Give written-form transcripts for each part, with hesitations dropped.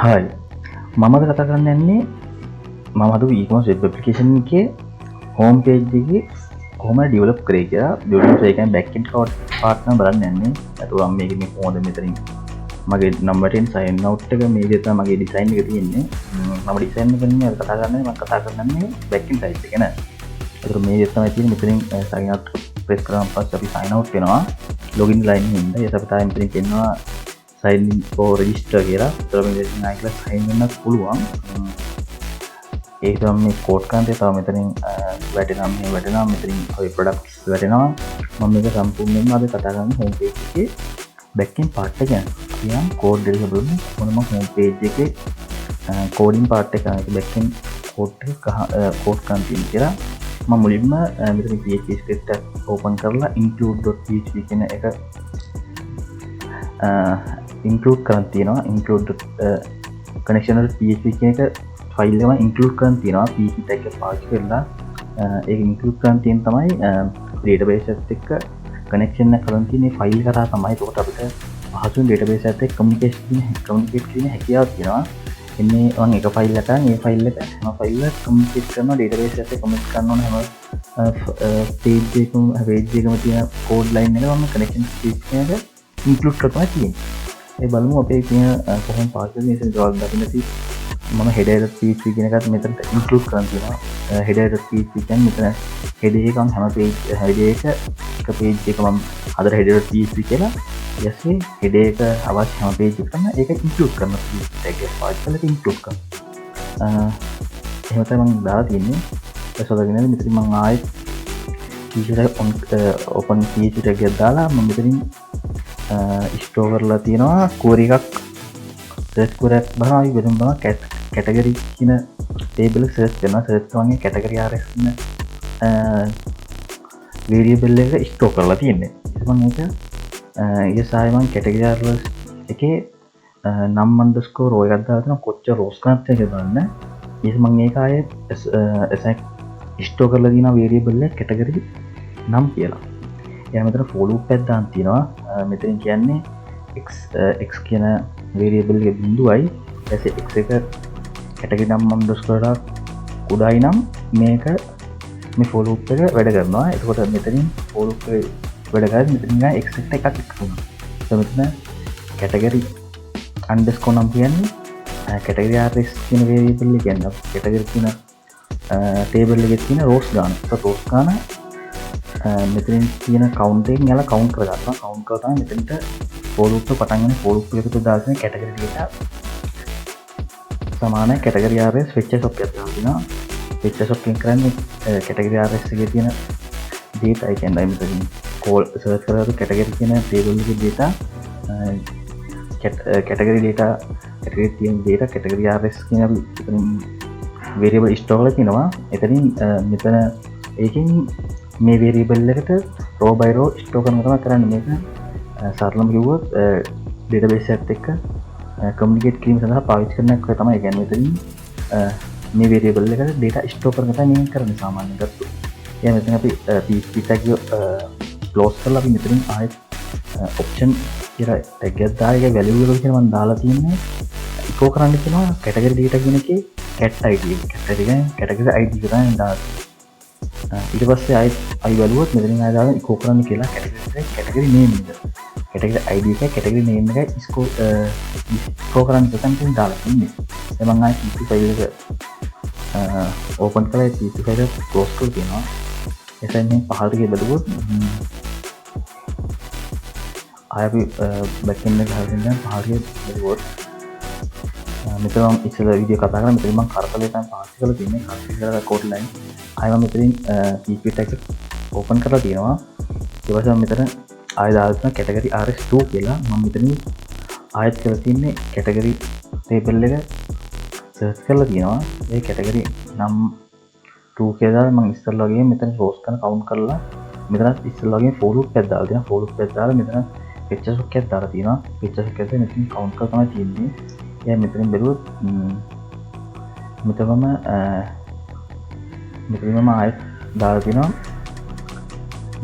Hi, මම අද කතා කරන්න යන්නේ මම හදපු e-commerce web application එකේ හෝම් පේජ් එකේ කොහොමද ඩෙවලොප් කරේ කියලා. ඩෙවලොප් ඒ කියන්නේ බෑක් එන්ඩ් පාර්ට් නම් බලන්න යන්නේ. එතකොට මම මේකේ මේ කොහොමද මෙතනින් මගේ නම්බර් 10 සයින් අවුට් එක, මේ විදිහට තමයි මගේ ඩිසයින් එක තියෙන්නේ. මම ඩිසයින් එක නෙමෙයි අද කතා කරන්නේ, මම කතා කරන්නේ බෑක් එන්ඩ් සයිඩ් එක ගැන. එතකොට මේ විදිහට තමයි තියෙන්නේ. මෙතනින් සයින් අවුට් ප්‍රෙස් කරාන් පස්සේ අපි සයින් අවුට් වෙනවා ලොගින් ලයින් හින්දා. ඊට අපි තාම මෙතනින් පෙන්නවා සයින් ඉන් ඕර් රෙජිස්ටර් කියලා. එතකොට මේ විදිහට ආයෙ කියලා සයින් වෙන්නත් පුළුවන්. ඒක තමයි මේ කෝඩ් කරන්නේ. තව මෙතනින් වැටෙනවා, මේ වැටෙනවා, මෙතනින් ඔය ප්‍රොඩක්ට්ස් වැටෙනවා. මම මේක සම්පූර්ණයෙන්ම අද කතා කරන්නේ හෝම් පේජ් එකේ බෑක් එන්ඩ් පාර්ට් එක ගැන. අපි යම් කෝඩ් එක බලමු කොහොමද මම හෝම් පේජ් එකේ කෝඩින් පාර්ට් එක, ඒක බෑක් එන්ඩ් කෝඩ් එක කෝඩ් කරන් තියෙන්නේ කියලා. මම මුලින්ම මෙතන PHP script එක ඕපන් කරලා include.php කියන එක ඉන්ක්ලූඩ් කරන් තියෙනවා. Include connection.php කියන එක ෆයිල් එකම ඉන්ක්ලූඩ් කරන් තියෙනවා. PHP tag එක පාවිච්චි කරලා ඒක ඉන්ක්ලූඩ් කරන් තියෙන තමයි ඩේටාබේස් එකත් එක්ක කනෙක්ෂන් එක කරන් තියෙන ෆයිල් එක කරා තමයි. එතකොට අපිට පහසුවෙන් ඩේටාබේස් එකත් එක්ක කමියුනිකේට් කිරීමේ හැකියාව තියෙනවා. එන්නේ මම එක ෆයිල් එකක්, ඒ ෆයිල් එක හැම ෆයිල් එකක් කමියුනිකේට් කරනවා. ඩේටාබේස් එකත් එක්ක කමියුනිකේට් කරන්න ඕන හැම පේජ් එකම තියෙන කෝඩ් ලයින් එක මම කනෙක්ෂන් PHP එක ඉන්ක්ලූඩ් කරලා තියෙන්නේ. ඒ බලමු අපේ තියෙන කොහොම පාවිච්චි කරන්නේ. මේ දවල් දකින්න ඇති මම header.php කියන එකත් මෙතනට ඉන්ක්ලූඩ් කරන් තියෙනවා. Header.php කියන්නේ මෙතන header එක මම හැම page header එක එක page එක මම හදලා header.php කියලා, ඊට පස්සේ header එක අවශ්‍ය හැම page එකකම ඒක ඉන්ක්ලූඩ් කරනවා. PHP tag එක පාවිච්චි කරලා ඒක ඉන්ක්ලූඩ් කරනවා. එහෙම තමයි මම දාලා තියෙන්නේ. ඊට පස්සේ ඔයාලා මෙතනින් මම ආයෙත් PHP tag on open PHP tag එකක් දාලා මම මෙතනින් ස්ටෝර් කරලා තියෙනවා ක්වරි එකක්. සර්ච් ක්වරි එකක් බලනවා. අපි වෙනම බලනවා කැටගරි කියන ටේබල් එක සර්ච් කරනවා. සර්ච් කරනවා කැටගරි RS කියන වේරියබල් එක ස්ටෝර් කරලා තියෙන්නේ. ඊට මම ඒක ඊට සාය මම කැටගරි RS එකේ නම් අන්ඩර්ස්කෝර් රෝ එකක් දාලා තියෙනවා, කොච්චර රෝස් ගන්නත් එක බලන්න. ඊට මම ඒක ආයේ ස්ටෝර් කරලා තියෙනවා වේරියබල් එක කැටගරි නම් කියලා. එයා මෙතන for loop එකක් දාන් තියෙනවා. මෙතනින් කියන්නේ x කියන වේරියබල් එක බිඳුවයි, ඊට පස්සේ x එක කැටගරි නම් අන්ඩර්ස්කෝර් එක කුඩායි නම් මේක මේ for loop එක වැඩ කරනවා. එතකොට මෙතනින් for loop එක වැඩ කරද්දි මෙතනින් ආ x එකට එකක් එකතු වෙනවා. එතකොට මෙතන කැටගරි අන්ඩර්ස්කෝර් නම් කියන්නේ කැටගරි RS කියන වේරියබල් එක කියන්නේ කැටගරි කියන ටේබල් එකේ තියෙන රෝස් ගාන. එතකොට රෝස් ගාන මෙතනින් තියෙන කවුන්ට් එකෙන් යාලා කවුන්ට් කරගන්නවා. කවුන්ට් කරලා තමයි මෙතනට for loop එක පටන් ගන්න. For loop එකට දාලා තියෙන කැටගරි data සමානයි කැටගරි RS fetch assoc එකක් දාලා තිනවා. Fetch assoc එකෙන් කරන්නේ කැටගරි RS එකේ තියෙන data, ඒ කියන්නේ මෙතනින් කෝල් සර්ච් කරලා කැටගරි කියන ටේබල් එකේ data, category data, category තියෙන data category RS කියන අපි එතනින් වේරියබල් ස්ටෝර් කරලා තිනවා. එතනින් මෙතන ඒකෙන් මේ වේරියබල් එකට රෝ බයි රෝ ස්ටෝර් කරන තමයි කරන්නේ. මේක සරලම කිව්වොත් ඩේටාබේස් එකත් එක්ක කමියුනිකේට් කිරීම සඳහා පාවිච්චි කරන එක තමයි. ඒ කියන්නේ මෙතනින් මේ වේරියබල් එකට ඩේටා ස්ටෝර් කරන තමයි මේ කරන්නේ සාමාන්‍යයෙන් ගත්තොත්. ඒ මෙතන අපි PHP tag close කරලා අපි මෙතනින් ආයෙත් ඔප්ෂන් කියලා ටැග් එකක් දාලා ඒකේ වැලියු එක විදිහට මම දාලා තියෙන්නේ ඉකෝ කරන්න කියනවා කැටගරි ඩේටා කියන එකේ cat ID එක. Cat ID කියන්නේ කැටගරි ID එක තමයි දාලා තියෙන්නේ. ඊට පස්සේ ආයෙත් අපි බලුවොත් මෙතනින් ආයෙ දාලා ඉකෝ කරන්න කියලා කැටගරි එක කැටගරි නේම් එක. කැටගරි ID එකයි කැටගරි නේම් එකයි ඉස්කෝ කරන්න කියලා තමයි දාලා තින්නේ. දැන් මම ආයෙ PHP file එක ඕපන් කරලා ඒ PHP file එක ක්ලෝස් කරලා තියෙනවා. එතෙන් මේ පහළට ගිය බලුවොත් ආයෙ අපි බෑක් එන්ඩ් එක හදන්න දැන් පහළට ගිය බලුවොත් මෙතන මම ඉස්සෙල්ලා වීඩියෝ කතා කරා. මෙතන මම කරකලේ තමයි පාවිච්චි කරලා තියෙන්නේ. කරකලේ කරලා කෝඩ් ලයින් ආයෙ මම මෙතනින් PHP tag එක ඕපන් කරලා තියෙනවා. ඊට පස්සේ මම මෙතන ආයෙ දාලා තියෙනවා කැටගරි RS2 කියලා. මම මෙතනින් ආයෙත් කරලා තින්නේ කැටගරි ටේබල් එක සර්ච් කරලා තියෙනවා. ඒ කැටගරි නම් 2 කියලා දාලා මම ඉස්සෙල්ලා වගේ මෙතන රෝස් ගන්න කවුන්ට් කරලා මෙතනත් ඉස්සෙල්ලා වගේ for loop එකක් දාලා තියෙනවා. For loop එකක් දාලා මෙතන fetch assoc එකක් දාලා තියෙනවා. Fetch assoc එකෙන් මෙතන කවුන්ට් කරලා තමයි තියෙන්නේ. එයා මෙතනින් බැලුවොත් මෙතනම මෙතනින්ම ආයෙත් දාලා තියෙනවා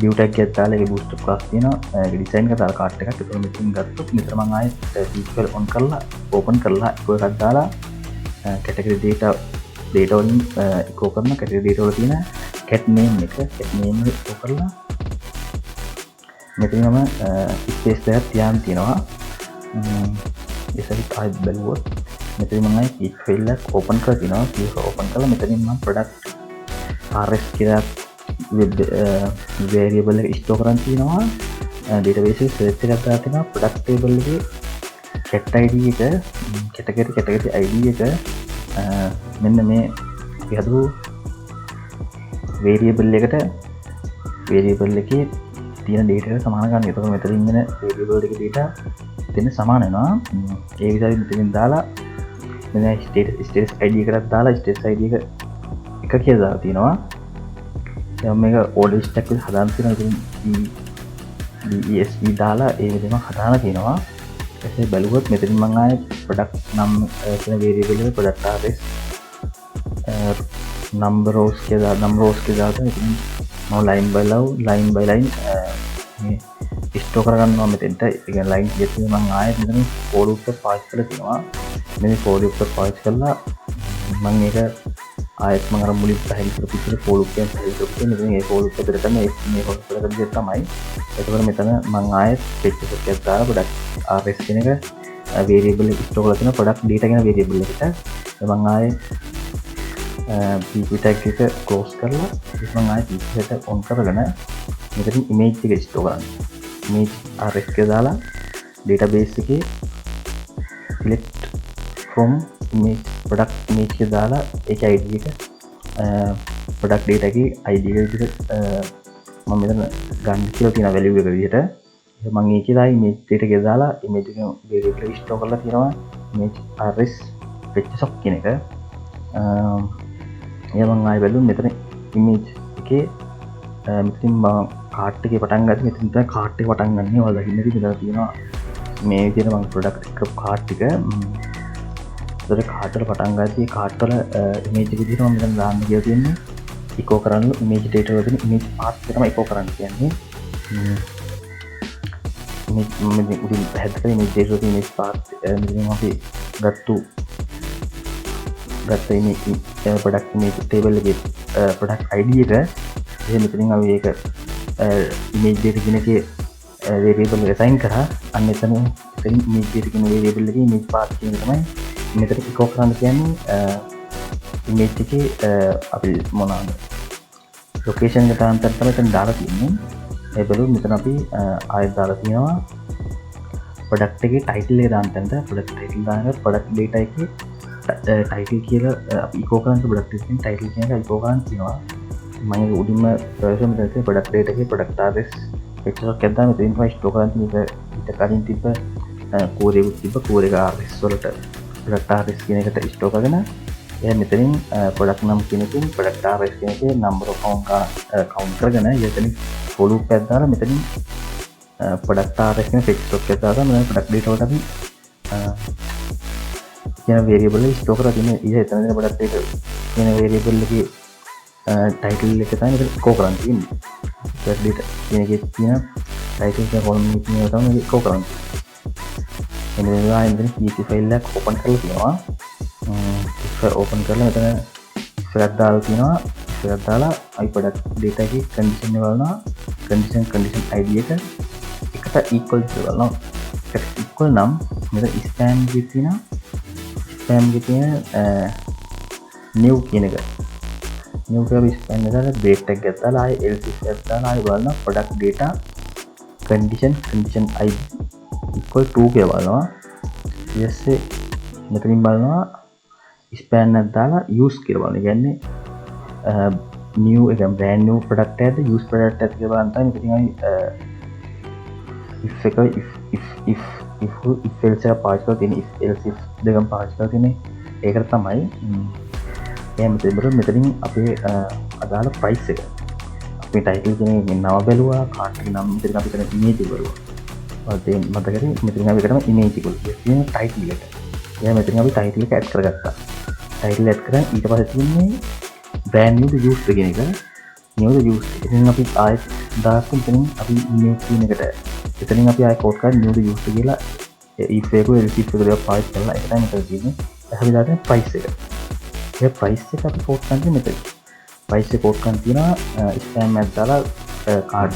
Div tag එකක් දාලා ඒකේ bootstrap class තියෙනවා. ඒක ඩිසයින් කරලා දාලා කාට් එකක්. ඒතකොට මෙතනින් ගත්තොත් මෙතන මම ආයෙත් PHP on කරලා ඕපන් කරලා echo එකක් දාලා කැටගරි data data වලින් echo කරන කැටගරි data වල තියෙන cat name එක, cat name එක echo කරලා මෙතන මම ස්පේස් දෙකක් තියාන් තියෙනවා. ඒ සැරේත් ආයෙත් බැලුවොත් මෙතන මම ආයෙ PHP file එකක් ඕපන් කරලා තියෙනවා. PHP open කරලා මෙතනින් මම product rs කියලා වෙබ් වේරියබල් එක ස්ටෝර් කරන් තියෙනවා. ඩේටාබේස් එකේ සර්ච් එකක් දාලා තියෙනවා. ප්‍රොඩක්ට් ටේබල් එකේ cat id එක, කැටගරි කැටගරි id එක මෙන්න මේ අපි හදපු වේරියබල් එකට, වේරියබල් එකේ තියෙන ඩේටා එක සමාන කරන්න. එතකොට මෙතනින් එන වේරියබල් එකේ ඩේටා දෙන්න සමාන වෙනවා. ඒ විදිහට මෙතනින් දාලා මෙන්න ස්ටේටස් ස්ටේටස් id එකටත් දාලා ස්ටේටස් id එක එක කියලා දාලා තියෙනවා. දැන් මේක ඕඩර් ලිස්ට් එකක් විදිහට හදාන්න තියෙනවා. ඉතින් DESC දාලා ඒ විදිහම හදාලා තියෙනවා. එසේ බැලුවොත් මෙතනින් මං ආයේ ප්‍රොඩක්ට් නම් කියන වේරියබල් එක ප්‍රොඩක්ට් rs number rows කියලා, number rows කියලා දාලා තියෙනවා. ඉතින් මම line by line by line මේ ස්ටෝර් කරගන්නවා මෙතෙන්ට. ඒ කියන්නේ ලයින් කීයක් තියෙනවද මං ආයෙත් මෙතන for loop එක පාවිච්චි කරලා තියෙනවා. මේ for loop එක පාවිච්චි කරලා මං ඒක ආයෙත් මං අර මුලින් පැහැදිලි කරපු විදිහට for loop එකෙන් පැහැදිලි කරපු විදිහට මෙතන ඒ for loop එක තමයි මේ for loop එක විදිහට තමයි. එතකොට මෙතන මං ආයෙත් fetch එකක් දාලා product rs කියන එක වේරියබල් එක ස්ටෝර් කරලා තියෙනවා product data කියන වේරියබල් එකට. මං ආයෙත් PHP tag එක ක්ලෝස් කරලා ඊට මං ආයෙත් PHP එක ඔන් කරගෙන මෙතනින් ඉමේජ් එක ස්ටෝර් කරන්න. ඉමේජ් rs කියලා දාලා ඩේටාබේස් එකේ select from image product image කියලා දාලා ඒකේ id එක product data එකේ id එක විදිහට මම මෙතන ගන්න කියලා තියෙන value එක විදිහට. මම ඒකේ දාලා image data කියලා දාලා image එක variable එක ස්ටෝර් කරලා තියෙනවා image rs fetch sock කියන එක. එයා මං ආයෙ බැලුවොත් මෙතන image එකේ මෙතනින් මම කාට් එකේ පටන් ගත්තේ. මෙතන තමයි කාට් එක පටන් ගන්න. ඔයාලා දකින්න ඇති මෙතන තියෙනවා මේ විදිහට මං ප්‍රොඩක්ට් එක කාට් එක. එතකොට කාට් වල පටන් ගද්දී කාට් වල ඉමේජ් එක විදිහට මම මෙතන දාන්න කියලා තියෙන්නේ ඉකෝ කරන්න ඉමේජ් ඩේටා වල තියෙන ඉමේජ් පාත් එක තමයි ඉකෝ කරන්න කියන්නේ. ඉමේජ් මම උඩින් පැහැදිලි කරේ ඉමේජ් ඩේටා වල තියෙන ඉමේජ් පාත් මෙතනින් අපි ගත්ත ඉමේජ් ප්‍රොඩක්ට් ඉමේජ් ටේබල් එකේ ප්‍රොඩක්ට් ID එක. එහෙනම් මෙතනින් අපි ඒක ඉමේජ් ඩේටා කියන එකේ වේරියබල් එක ඇසයින් කරා. අන්න එතන එතනින් ඉමේජ් ඩේටා කියන වේරියබල් එකේ ඉමේජ් පාත් කියන එක තමයි මෙතන ඉකෝ කරන්න කියන්නේ. ඉමේජ් එකේ අපි මොනවාද ලොකේෂන් එක දාන්න තැන තමයි එතන දාලා තියෙන්නේ. ඒ බැලුවොත් මෙතන අපි ආයෙත් දාලා තියෙනවා ප්‍රොඩක්ට් එකේ ටයිටල් එක දාන්න තැනට ප්‍රොඩක්ට් ටයිටල් දාන එක ප්‍රොඩක්ට් ඩේටා එකේ ටයිටල් කියලා අපි ඉකෝ කරන්න ප්‍රොඩක්ට් එකෙන් ටයිටල් කියන එක ඉකෝ කරන්න තියෙනවා. මම ඒක උඩින්ම ප්‍රවේශම මෙතන තියෙන ප්‍රොඩක්ට් ඩේටා එකේ ප්‍රොඩක්ට් rs එකක් ඇද්දාම මෙතනින් තමයි ස්ටෝර් කරන් තියෙන්නේ. ඒක ඊට කලින් තිබ්බ කෝර් එකකුත් තිබ්බ කෝර් එක rs වලට ප්‍රොඩක්ට් rs කියන එකට ස්ටෝර් කරගෙන එයා මෙතනින් ප්‍රොඩක්ට් නම් කියන එකෙන් ප්‍රොඩක්ට් rs කියන එකේ නම්බර් ඔෆ් කවුන්ට් කවුන්ට් කරගෙන එතනින් ෆෝ ලූප් එකක් දාලා මෙතනින් ප්‍රොඩක්ට් rs කියන ෆෙච් ස්ටොක් එක දාලා මෙතන ප්‍රොඩක්ට් ඩේටා වලට අපි කියන වේරියබල් එක ස්ටෝර් කරලා තියෙන. ඊට එතන තියෙන ප්‍රොඩක්ට් ඩේටා කියන වේරියබල් එකේ ටයිටල් එක තමයි මෙතන ඉකෝ කරන් තියෙන්නේ. ප්‍රොඩක්ට් ඩේටා කියන එකේ තියෙන ටයිටල් කියන කොලම් එකේ තියෙන ඒවා තමයි ඉකෝ කරන් තියෙන්නේ. එන්න වෙනවා මෙතන PHP file එකක් ඕපන් කරලා තියෙනවා. if open කරලා මෙතන if එකක් දාලා තියෙනවා. If එකක් දාලා අපි ප්‍රොඩක්ට් ඩේටා එකේ කන්ඩිෂන් එක බලනවා. කන්ඩිෂන් කන්ඩිෂන් ID එක එකට ඉක්වල් කියලා බලනවා. එකට ඉක්වල් නම් මෙතන ස්පෑන් එකේ තියෙන ස්පෑන් එකේ තියෙන new කියන එක new කියලා ස්පෑන් එක දාලා බ්‍රේක් ටැග් එකක් දාලා ආයේ else if එකක් දාලා ආයේ බලනවා product data condition condition id equal 2 කියලා බලනවා. ඊට පස්සේ මෙතනින් බලනවා ස්පෑන් එකක් දාලා use කියලා බලනවා. ඒ කියන්නේ new එක බ්‍රෑන්ඩ් නිව් ප්‍රොඩක්ට් එකක්ද යූස් ප්‍රොඩක්ට් එකක්ද කියලා බලන්න තමයි මෙතනින් අපි if එක if if if if if else එක පාවිච්චි කරලා තියෙන්නේ. If else if දෙකම පාවිච්චි කරලා තියෙන්නේ. ඒකට තමයි එහෙම තිබුණොත් මෙතනින් අපේ අදාළ ප්‍රයිස් එක අපි ටයිටල් කියන එකෙන් නම බැලුවා, කාට් එකේ නම් මෙතනින් අපි කරන ඉමේජ් එක බැලුවා. ඔයාලට මතක ඇති මෙතනින් අපි කරන ඉමේජ් එක තියෙන ටයිටල් එකට. එයා මෙතනින් අපි ටයිටල් එක ඇඩ් කරගත්තා. ටයිටල් ඇඩ් කරන් ඊට පස්සේ තියෙන්නේ බ්‍රෑන්ඩ් නිව් ද යූස්ඩ් කියන එක. නිව් ද යූස්ඩ්. ඉතින් අපි ආයෙත් දාලා එතනින් අපි new කියන එකට එතනින් අපි ආයෙ කෝඩ් කරලා new user කියලා if එක else if එක දෙක පාවිච්චි කරලා ඒක තමයි මෙතන තියෙන්නේ. අපි දාගෙන ප්‍රයිස් එක. ඒ ප්‍රයිස් එක අපි කෝඩ් කරන්නේ මෙතන. ප්‍රයිස් එක කෝඩ් කරන් තියෙනවා ස්පෑන් එකක් දාලා කාඩ්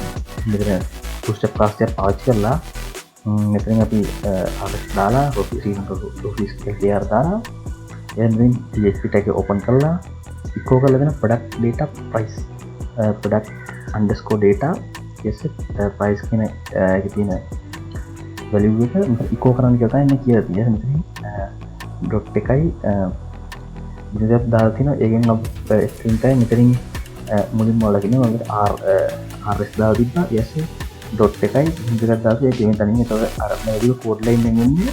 මෙතන බූට්ස්ට්‍රැප් ක්ලාස් එකක් පාවිච්චි කරලා මෙතනින් අපි RS දාලා රුපීස් කියලා KR දාලා එයා මෙතනින් PHP tag එක ඕපන් කරලා ඉකෝ කරලා දෙන product data price, product underscore data yes price කියන ඒකේ තියෙන වැලියු එක මෙතන ඉකෝ කරන්න කියලා තමයි මේ කියලා තියෙන්නේ. මෙතනින් ඩොට් එකයි මෙතන දාලා තියෙනවා. ඒකෙන් අපි ස්ට්‍රින්ග් එකයි මෙතනින් මුලින්ම ඔයාලා කියනවා මම R RS දාලා තිබ්බා. ඊට පස්සේ ඩොට් එකයි දෙකක් දාලා ඒ දෙවෙනි තැනින් එතකොට අර මේ විදිහ කෝඩ් ලයින් එකෙන් එන්නේ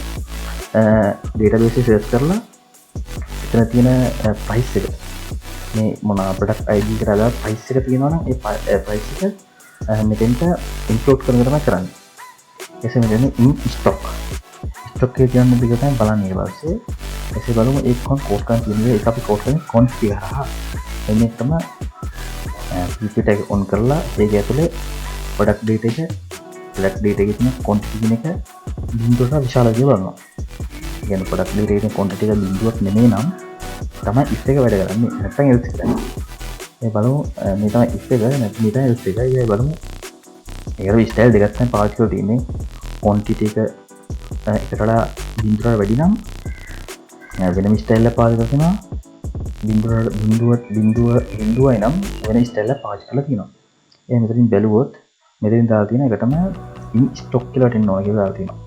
ඩේටාබේස් එක සර්ච් කරලා එතන තියෙන ප්‍රයිස් එක මේ මොන ප්‍රොඩක්ට් ID එකට අදාළ ප්‍රයිස් එක තියෙනවා නම් ඒ ප්‍රයිස් එක මෙතෙන්ට ඉන්ක්ලූඩ් කරන එක තමයි කරන්නේ. එසේ මෙතන ඉන් ස්ටොක් ස්ටොක් එක කියන්නේ දෙක තමයි බලන්නේ. ඊට පස්සේ එසේ බලමු ඒක කොහොම කෝඩ් කරන් තියෙනවද. ඒක අපි කෝඩ් කරන්නේ ක්වොන්ටිටි හරහා. එන්නේ තමයි PHP tag on කරලා ඒක ඇතුලේ ප්‍රොඩක්ට් ඩේටා එක ප්‍රොඩක්ට් ඩේටා එකේ තියෙන ක්වොන්ටිටි කියන එක බිඳුවට විශාල කියලා බලනවා. ඒ කියන්නේ ප්‍රොඩක්ට් ඩේටා එකේ තියෙන ක්වොන්ටිටි එක බිඳුවක් නෙමෙයි නම් තමයි if එක වැඩ කරන්නේ, නැත්නම් else එක කරන්නේ. මේ බලමු මේ තමයි if එක, නැත්නම් මේ තමයි else එක. ඒ බලමු ඒකට ස්ටයිල් දෙකක් තමයි පාවිච්චි කරලා තියෙන්නේ. ක්වොන්ටිටි එක එකට වඩා බිඳුවට වැඩි නම් වෙනම ස්ටයිල් එකක් පාවිච්චි කරලා තියෙනවා. බිඳුවට බිඳුව බිඳුව බිඳුවයි නම් වෙන ස්ටයිල් එකක් පාවිච්චි කරලා තියෙනවා. ඒ මෙතනින් බැලුවොත් මෙතනින් දාලා තියෙන එකටම ඉන් ස්ටොක් කියලා වැටෙන්න ඕන කියලා දාලා තියෙනවා.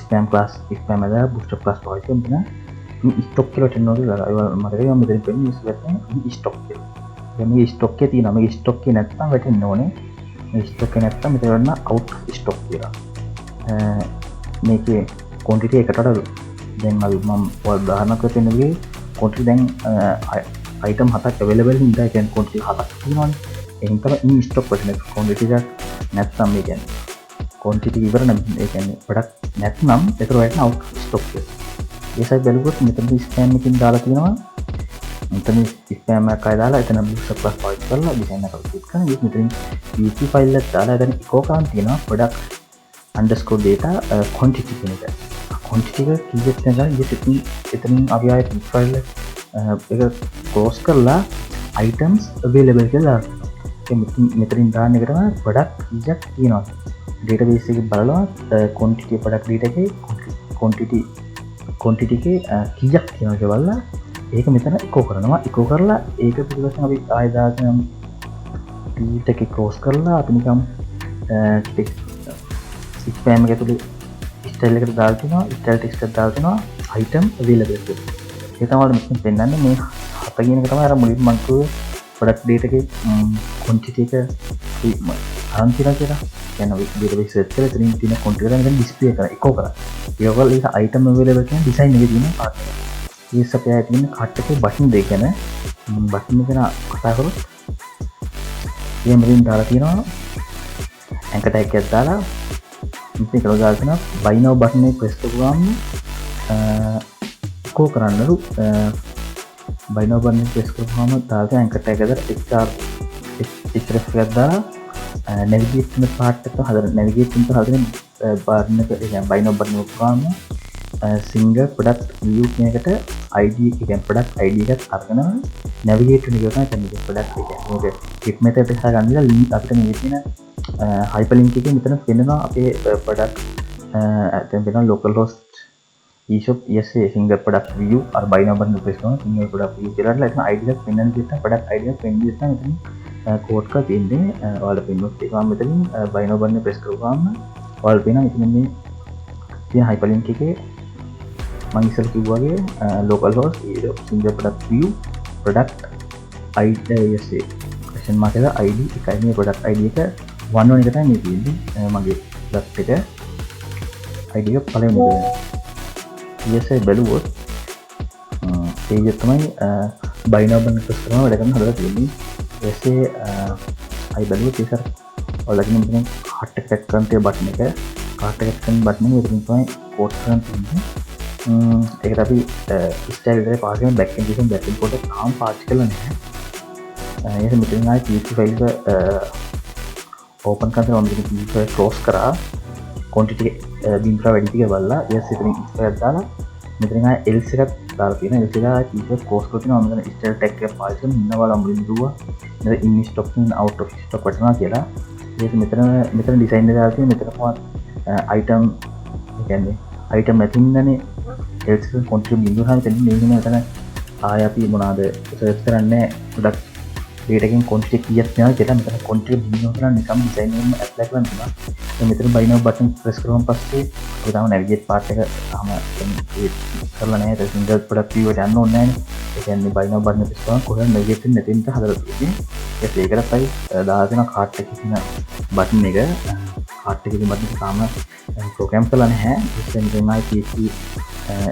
ස්පෑම් ක්ලාස් ස්පෑම් එක බූට්ස්ට්‍රැප් ක්ලාස් පාවිච්චි කරන මෙතන ඉන් ස්ටොක් කියලා වැටෙන්න ඕන කියලා. ඒවා මතකයි මම මෙතනින් පෙන්නේ ඉස්සෙල්ලා ඉන් ස්ටොක් කියලා. දැන් මේ ස්ටොක් එකේ තියෙනවා. මේ ස්ටොක් එකේ නැත්තම් වැටෙන්න ඕනේ. මේ ස්ටොක් එක නැත්තම් මෙතන වැටෙන අවුට් ස්ටොක් කියලා. මේකේ ක්වොන්ටිටි එකට වඩා දැන් අපි මම උදාහරණයක් වශයෙන් නෙවෙයි ක්වොන්ටිටි දැන් අයිටම් හතක් අවైలබල් හින්දා ඒ කියන්නේ ක්වොන්ටිටි හතක් තියෙනවනේ. ඒ හින්දා ඉන් ස්ටොක් වැටෙන ක්වොන්ටිටි එකක් නැත්තම් මේ කියන්නේ ක්වොන්ටිටි ඉවර නම් ඒ කියන්නේ ප්‍රොඩක්ට් නැත්නම් ඒතර වැටෙන අවුට් ස්ටොක් කියලා. ඒ සයිඩ් බැලුවොත් මෙතනදී ස්පෑම් එකකින් දාලා තියෙනවා. මෙතන ස්පෑම් එකක් ආය දාලා එතන බූට්ස්ට්‍රැප් ක්ලාස් පාවිච්චි කරලා ඩිසයින් එක අප්ඩේට් කරන. ඊට මෙතනින් PHP file එකක් දාලා එතන ඉකෝ කරන් තියෙනවා ප්‍රොඩක්ට් අන්ඩර්ස්කෝර් ඩේටා ක්වොන්ටිටි කියන එක. ක්වොන්ටිටි එක කීයක් තියෙනවද ඊට එතනින් අපි ආයෙ PHP file එක ක්ලෝස් කරලා අයිටම්ස් අවైలබල් කියලා ඒ මෙතනින් දාන්න එක තමයි ප්‍රොඩක්ට් කීයක් තියෙනවද. ඩේටාබේස් එකේ බලලා ක්වොන්ටිටි ප්‍රොඩක්ට් ඩේටා එකේ ක්වොන්ටිටි එකේ කීයක් තියෙනවද කියලා බලලා ඒක මෙතන ඉකෝ කරනවා. ඉකෝ කරලා ඒක පිටිපස්සෙන් අපි ආයෙ දාගෙන ඩීට් එකේ ක්ලෝස් කරලා අපි නිකම් ස්පෑම් එක ඇතුලේ ස්ටයිල් එකට දාලා තිනවා, ස්ටයිල් ටෙක්ස්ට් එකක් දාලා තිනවා අයිටම් අවైలබල් කියලා. ඒ තමයි ඔයාලට මෙතන පෙන්වන්නේ මේ හත කියන එක තමයි අර මුලින්ම මං කිව්වේ ප්‍රොඩක්ට් ඩේටා එකේ ක්වොන්ටිටි එක අපි අරන් තියනවා කියලා. කියන්නේ අපි ඩේටාබේස් සර්ච් කරලා එතනින් තියෙන ක්වොන්ටිටි එක මෙතන ඩිස්ප්ලේ කරා, ඉකෝ කරා. ඒක කරලා ඒක අයිටම් අවైలබල් කියන ඩිසයින් එකේ තියෙන පාර්ට් එක. ඊට අපි ආයෙ තියෙන කාට් එකේ බටන් දෙක ගැන බටන් එක ගැන කතා කරොත් ඒ මෙතනින් දාලා තියෙනවා ඇන්කර් ටැග් එකක් දාලා මෙතන එකල දාලා තියෙනවා බයි නව් බටන් එක ප්‍රෙස් කරපුවාම ඉකෝ කරන්නලු. බයි නව් බටන් එක ප්‍රෙස් කරපුවාම දාලා තියෙන ඇන්කර් ටැග් එක දාලා href එකක් දාලා නැවිගේට් වෙන පාර්ට් එක හදන නැවිගේට් වෙන හදන බටන් එක, ඒ කියන්නේ බයි නව් බටන් එක කරාම සිංගල් ප්‍රොඩක්ට් විව් කියන එකට ID එක කියන්නේ ප්‍රොඩක්ට් ID එකත් අරගෙන නැවිගේට් වෙන එක තමයි කියන්නේ ප්‍රොඩක්ට් එක. කියන්නේ මේක ක්ලික් මෙතඩ් එක ගන්න දීලා ලින්ක් අපිට මේකේ තියෙන හයිපර් ලින්ක් එකේ මෙතන පෙන්නනවා අපේ ප්‍රොඩක්ට් එතන පෙන්නනවා local host eShop ESA single product view අර buy now button press කරනවා single product view කියලා එතන ID එකක් පෙන්නන විදිහට product ID එකක් පෙන්නන විදිහට මෙතන කෝඩ් එකක් තියෙන්නේ. ඔයාලා පෙන්නුවොත් ඒක මම මෙතනින් buy now button press කරපුවාම ඔයාලා පේනවා මෙතන මේ තියෙන හයිපර් ලින්ක් එකේ මං ඉස්සෙල්ලා කිව්වා වගේ local host eShop single product view product ID ESA question mark එක ID එකයි මේ product ID එක 1 1 එක තමයි මේ තියෙන්නේ. මගේ product එක ID එක පළවෙනි එක ESA බැලුවොත් ඒ විදිහට තමයි buy now button press කරනවා වැඩ කරන හදලා තියෙන්නේ. ESA අයි බැලුවොත් ඒ සර ඔයාලගේ මෙතන කාට් එක ටැග් කරන තියෙන බටන් එක කාට් එක ටැග් කරන බටන් එක එතනින් තමයි කෝඩ් කරන් තියෙන්නේ. ඒකට අපි ස්ටයිල් විතරයි පාවිච්චි කරන්නේ. බෑක් එන්ඩ් එකෙන් බෑක් එන්ඩ් කෝඩ් එක තාම පාවිච්චි කරලා නැහැ. ඒක මෙතනින් ආයේ PHP file එක ඕපන් කරලා මම මෙතන P එක ක්ලෝස් කරා. ක්වොන්ටිටි බිඳුවට වැඩි ටික බලලා ඊට පස්සේ එතනින් if එකක් දාලා මෙතනින් ආයෙ else එකක් දාලා තියෙනවා. Else එක ආයෙ P එක ක්ලෝස් කරලා තියෙනවා. මම මෙතන ස්ටයිල් ටැග් එක පාවිච්චි කරලා ඉන්නවා මුලින්ම කිව්වා මෙතන in stock in out of stock වටනවා කියලා. ඊට පස්සේ මෙතන මෙතන ඩිසයින් එක දාලා තියෙනවා. මෙතන කොහොමද අයිටම්, ඒ කියන්නේ අයිටම් නැතිනනේ else එක ක්වොන්ටිටි බිඳුව හා මෙතන මේ මෙතන ආයෙ අපි මොනවාද සර්ච් කරන්නේ ප්‍රොඩක්ට් ඩේටා එකෙන් ක්වොන්ටිටි කීයක් තියෙනවද කියලා. මෙතන ක්වොන්ටිටි බිඳුව කියලා නිකම් ඩිසයින් එකෙන්ම ඇප්ලයි කරන්න තියෙනවා. දැන් මෙතන බයි නව් බටන් ප්‍රෙස් කරුවන් පස්සේ අපි තාම නැවිගේට් පාර්ට් එක තාම ක්‍රියේට් කරලා නැහැ. ඒක සිංගල් ප්‍රොඩක්ට් වීව් එකට යන්න ඕනේ නැහැනේ. ඒ කියන්නේ බයි නව් බටන් ප්‍රෙස් කරාම කොහෙන්ද නැවිගේට් වෙන්නේ නැතිනම් හදලා තියෙන්නේ. ඊට පස්සේ ඒකටත් අපි දාලා තියෙනවා කාට් එකේ තියෙන බටන් එක. කාට් එකේ තියෙන බටන් එක තාම ප්‍රෝග්‍රෑම් කරලා නැහැ. ඊට පස්සේ මෙතන ආයි PHP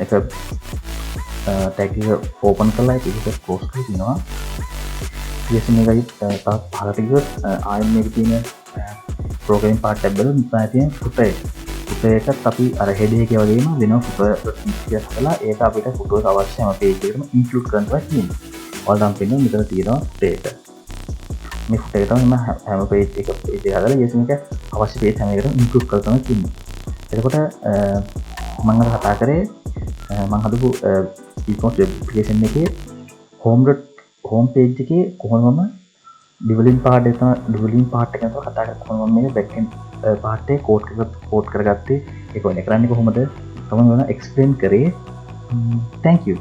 එක ටැග් එක ඕපන් කරලා ඒක ක්ලෝස් කරලා තිනවා. ඊට පස්සේ මේකයි තවත් පහළට ගියොත් ආයෙත් මේකේ තියෙන ප්‍රෝග්‍රෑමින් පාර්ට් එක බලමු. මෙතන තියෙන ෆුටර් එක. ෆුටර් එකත් අපි අර හෙඩ් එකේ වගේම වෙනම ෆුටර් එකක් හදලා ඒක අපිට ෆුටර් එක අවශ්‍ය හැම පේජ් එකකටම ඉන්ක්ලූඩ් කරන්න තමයි තියෙන්නේ. ඔයාලා නම් පෙන්නුවා මෙතන තියෙනවා ෆුටර් එක. මේ ෆුටර් එක තමයි මම හැම පේජ් එක පේජ් එක හදලා ඊට පස්සේ මේක අවශ්‍ය පේජ් හැම එකටම ඉන්ක්ලූඩ් කරලා තමයි තියෙන්නේ. එතකොට මම අර කතා කරේ මම හදපු e-commerce web application එකේ හෝම් පේජ් එකේ කොහොමද මම ඩිවලොපින් පාර්ට් එක තමයි, ඩිවලොපින් පාර්ට් එක තමයි කතා කරන්නේ. කොහොමද මම මේක බෑක් එන්ඩ් පාර්ට් එක කෝඩ් කරගත්තේ, ඒක වැඩ කරන්නේ කොහොමද තමයි මම එක්ස්ප්ලেইন කරේ. Thank you.